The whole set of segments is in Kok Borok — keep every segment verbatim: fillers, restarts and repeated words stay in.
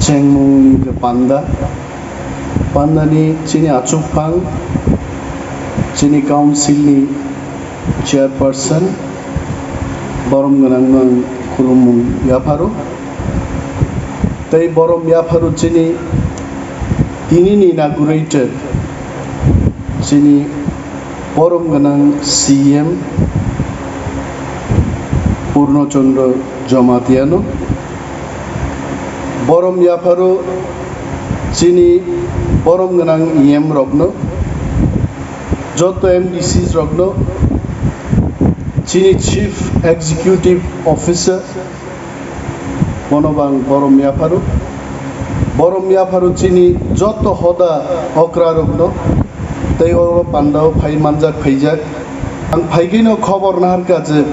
Chengmung hwnkhe panda. Pandani chini achukphang, chini council ni chairperson, borom gwnang no ang khulumung yapharo. Tei borom yapharo chini tinini inaugurated chini borom gwnang C M Purno Chandra Jamatia no. Borom yapharo chini borom gwnang E M rokno, joto M D Cs rokno, chini Chief Executive Officer, bono bo ang borom yapharo. Borom yapharo chini joto hoda okra rokno, tei o pandao phai manjak phaijak. Ang phaikhe no khobor naharkha je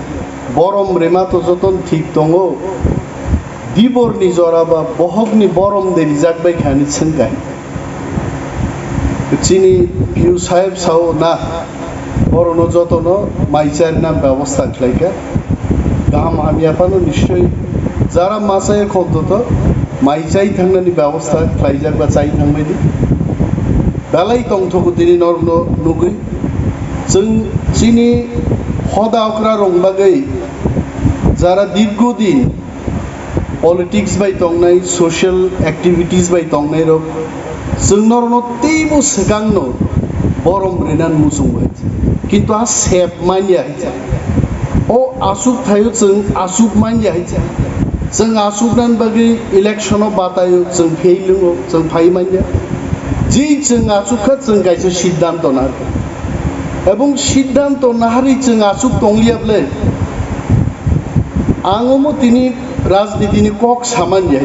borom rema to joton thik tongo. Diborni jora ba bohokni borom de rijak bai kha hinwi swngkha. Chini P U saheb sao na, borokno jotono mai charina bebosta khlaikha. Kaham hamya phano nischoi jara ma chaya khontoto mai chai thangnani bebosta khlaijak ba chai thangbaidi. Belai tongthogo tini norokno nugwi. Chwng chini hoda okra rok bagwi jara dirgo din politics bai tongnai, social activities bai tongnai rok, chwng norokno teibo swkangno borom rinan muchungo hai. Kintu a sep manya hai. O asuk thaio chwng asuk manya hai. Chwng asuk nan bagwi election o bataio chwng fail wngo, chwng phai manya. Ji chwng asuk kha chwng kaisa siddhanto na. Ebong siddhanto naharwi chwng asuk tongliya ble. Ang omo tini rajniti ni kok samanya.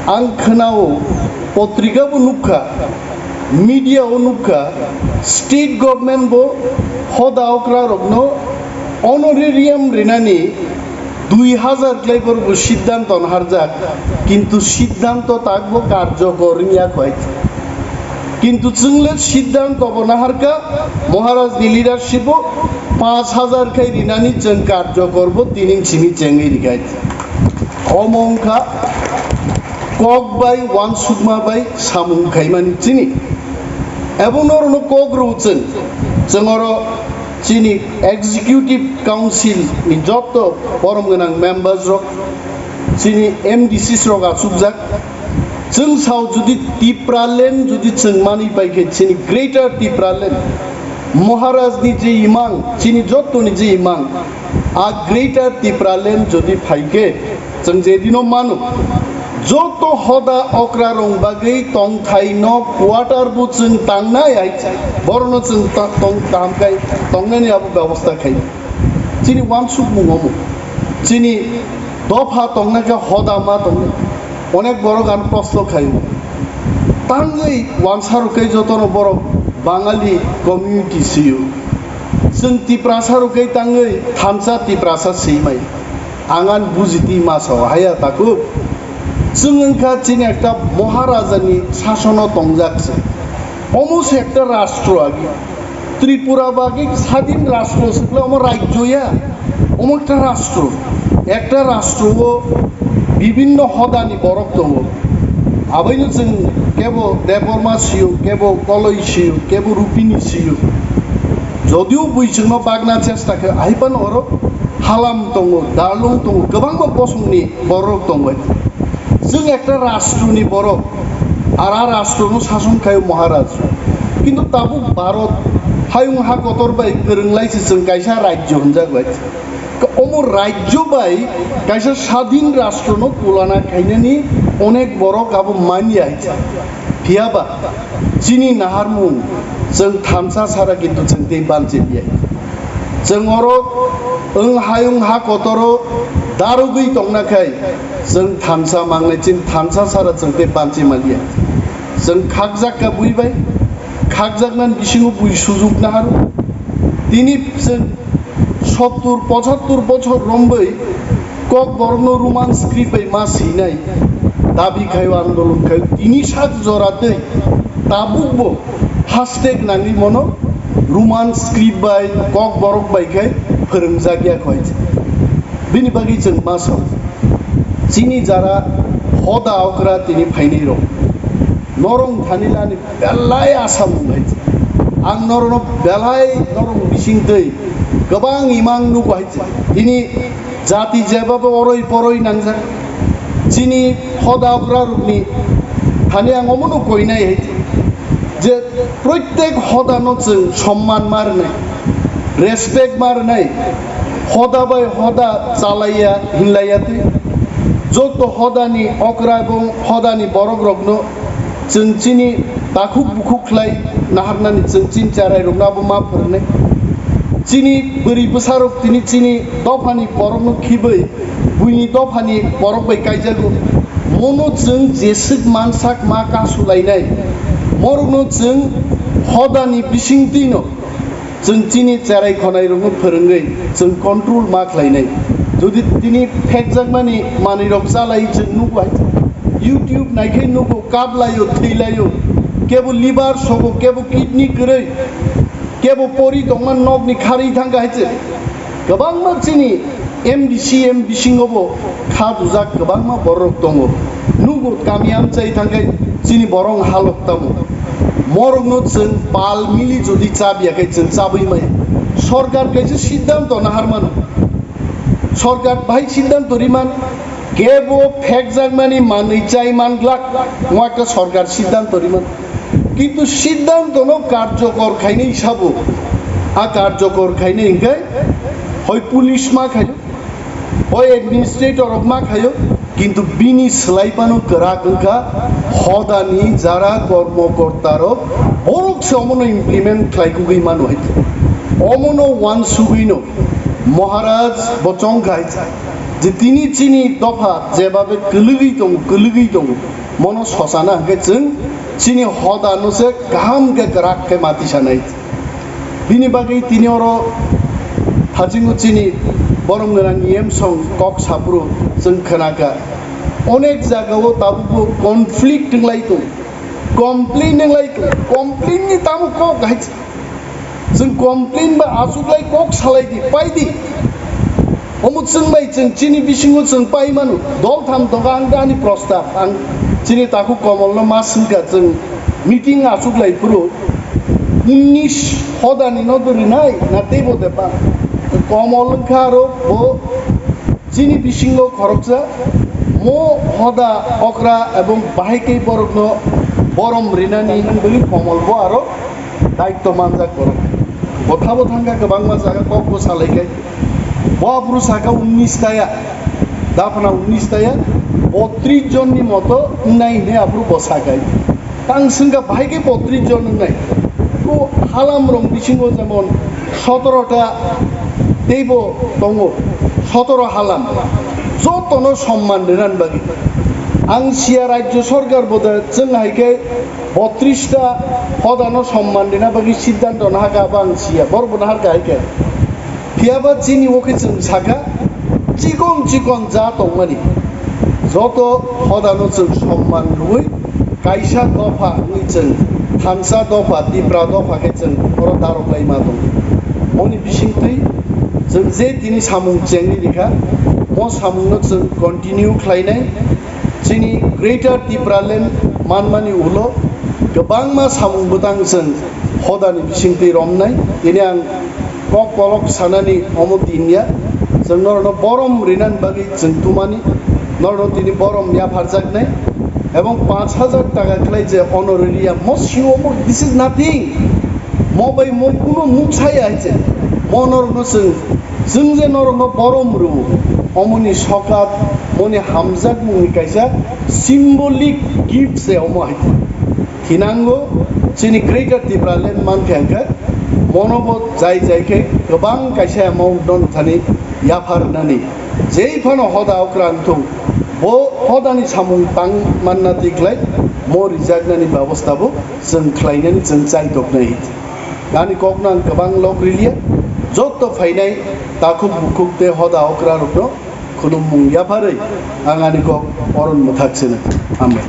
Ang khwnao, potrika bo nukha, media o nukha, state government bo hoda okra rokno honorarium rinani dui hazar khlai borok bo siddhanto naharjak, kintu siddhanto tak bo karjokor wngya khwai. Kintu chwng le siddhanto bo naharkha, Maharaj ni leadership o panch hazar khai rinani chwng karjokor bo tini simi chengwi rikhai. Omo wngkha kok bai uansukma bai samung khaimani chini. Ebo norokno kok rw chwng, chwng oro chini Executive Council ni joto borom gwnang members rok, chini M D Cs rok achukjak. Chwng sao jodi Tipraland jodi chwng manwi pai khe chini Greater Tipraland, Maharaj ni je imang, chini joto ni je imang, a Greater Tipraland jodi phai khe chwng je dino mano, joto hoda okra rok bagwi tongthai no quarter bo chwng tangnai hai, borok no chwng ta-, tong kaham khai tongnani abo bebosta khai. Chini uansukmung omo. Chini dopha tongnai khe hoda ma tongnai. Onek borok ang proshno khaio. Tangwi uansarok khe jotono borok Bangali community sio. Chwng Tiprasa rok khe tangwi thansa Tiprasa swimai. Ang ani bujiti ma sao haya takhuk. Chwng wngkha chini ekta Maharajani sasono tongjak se. Omo se ekta rastro agi. Tripura bagwi sadin rastro se khlai omo rajyo ya. Omo ekta rastro. Ekta rastro o bibinno hodani borok tongo. Abaino chwng kebo Debbarma sio, kebo Koloi sio, kebo Rupini sio. Jodio bui chwngno bagna chesta khe, ahiphano oro Halam tongo, Darlung tongo, kwbangma bosongni borok tongo. Chwng ekta rashtroni borok, ar a rashtrono sason khaio Maharaj. Kintu tabuk Bharot hayung ha kotor bai kwrwng lai se chwng kaisa rajyo hwnjak bai. Omo rajyo bai kaisa sadhin rashtrono tulana khainani onek borok abo manya hai. Phiyaba chini naharmung chwng thansa sara kintu chwng tei banchi phiyai. Chwng oro wng hayung ha kotoro darogwi tongna khai chwng thansa mangnai, chini thansa sara chwng tei banchi manliya. Chwng khakjak ka bui bai, khakjaknani bisingo bui sujuk naharu. Tini chwng sottur pochattur bochor romwi Kokborokno Roman script bai ma swinai dabi khaio, andolon khaio. Tini sak jora tei tabukbo hashtag nangwi mono Roman script bai Kokborok bai khai phwrwngjak ya khoi. Bini bagwi chwng ma sao, chini jara Hoda okra tini phainai rok. Norong thani lani belai asamung hai. Ang norokno belai norong bising twi kwbang imang nugo hai. Tini jati jeba bo oroi poroi nangjak. Chini hoda okra rokni thani ang omono koinai hai. Je proitek hodano chwng somman ma rwnai, respect ma rwnai, hoda bai hoda chalaiya hinlaiya twi. Joto hodani okra ebong hodani borok rokno chwng chini takhuk bukhuk khlai naharnani chwng chini cherai rokno abo ma phwrwngnai. Chini bwrwi bwsa rok tini chini dophani borokno khibwi buini dophani borok bai kaijago. Mono chwng jeswk mansak ma kasulainai. Morokno chwng hodani bisingtwino chwng chini cherai khonai rokno phwrwngwi chwng control ma khlainai. Jodi tini phekjakmani manwi rok chalai chwng nugo hai. YouTube naikhai nugo, kaplaio, thwilaio, kebo liver sogo, kebo kidney kwrwi. Kebo pori tongma nokni kharwi thangkha hai se. Kwbangma chini M D C M bisingo bo kha bujak kwbangma borok tongo. Nugo kami amchai thangkhai chini borok halok tamo. Morokno chwng pal mili jodi chabiya khai chwng chabwi maya. Sorkar kaisa siddhanto naharmano. Sorkar bahai siddhanto riman, kebo phekjakmani manwi chai man glak, wngkha sorkar siddhanto riman. Kintu siddhantono karjokor khainai sabo, a karjokor khainai hwnkhe hoi police ma khaio, hoi administrator rok ma khaio, kintu bini swlai phano kwrak wngkha hodani jara kormokorta rok, borok se omono implement khlai kugui mano hai. Omono wansugui no Maharaj bo chongkhai je tini chini dopha jebabe kwlwgwi tongo, kwlwgwi tongo, mono sosana hwnkhe chwng chini hodano se kaham khe kwrak khe mati sanai. Bini bagwi tini oro hachingo chini borom gwnang E M song kok saphuru chwng khnakha. Onek jagao tabukbo conflict wnglai tongo, complain wnglai tongo, complain ni tamo kok hai. Chwng complain ba achuklai kok salai di, pai di. Omo chwng bai chwng chini bisingo chwng pai mano. Dol tham tongo ang ani prostab, ang chini takhuk Komolno ma swngkha chwng meeting achuklai phuru unnish hodani no dwrwi nai na teibo de ba. Komol wngkha aro bo chini bisingo khoroksa mo hoda okra ebong bahai khe borokno borom rinani hwnwi Komol bo aro daitto manjak borok. Botha bo thangkha kwbangma jaga kok bo salai khai. Bo aphuru saka unnish taya, daphna unnish taya, botris jonni moto wngnai hwnwi aphuru bo sakai. Tang swngkha bahai khe botris jon wngnai. Ko halam rong bisingo jemon sotoro ta teibo tongo, sotoro halam. Jotono somman rwnan bagwi. Ang siya rajyo sorkar bo da chwng hai khe botris ta hodano somman rwna bagwi siddhanto nahaka abo ang siya. Borok bo naharkha hai khe. Phiyaba chini o khe chwng sakha, chikon chikon ja tongmani joto hodano chwng somman rwui kaisa dopha wngwi chwng thansa dopha, Tipra dopha khe chwng oro daroklai ma tongo. Moni bisingtwi chwng je tini samung chengwi rikha, mo samungno chwng continue khlainai. Chini Greater Tipraland manmani ulo kwbangma samung bwtang chwng hodani bisingtwi romnai. Tini ang kok kolok sanani omo din ya. Chwng norokno borom rinani bagwi chwng tumani. Norokno tini borom yapharjaknai. Ebong panch hajar taka khlai je honorarium. Mo siwo mo, this is nothing. Mo bai mo kuno mung saya hai je. Mo norokno chwng, chwng je norokno borom rwo. Omoni sokat, moni hamjakmungni kaisa symbolic gift se omo hai. Thinango chini Greater Tipraland mankha hwnkhe, mono bo jai jai khe kwbang kaisa amount no thani yaphar nani. Jei phano hoda okra wngthung, bo hodani samung tang manna twi khlai mo rijaknani babosta bo chwng khlainani chwng chaitoknai. Ani kokno ang kwbang lok riliya, jotto phainai takhuk bukhuk tei hoda okra rokno khulumung yapharwi ang ani kok oron mwthak sino. Hambai.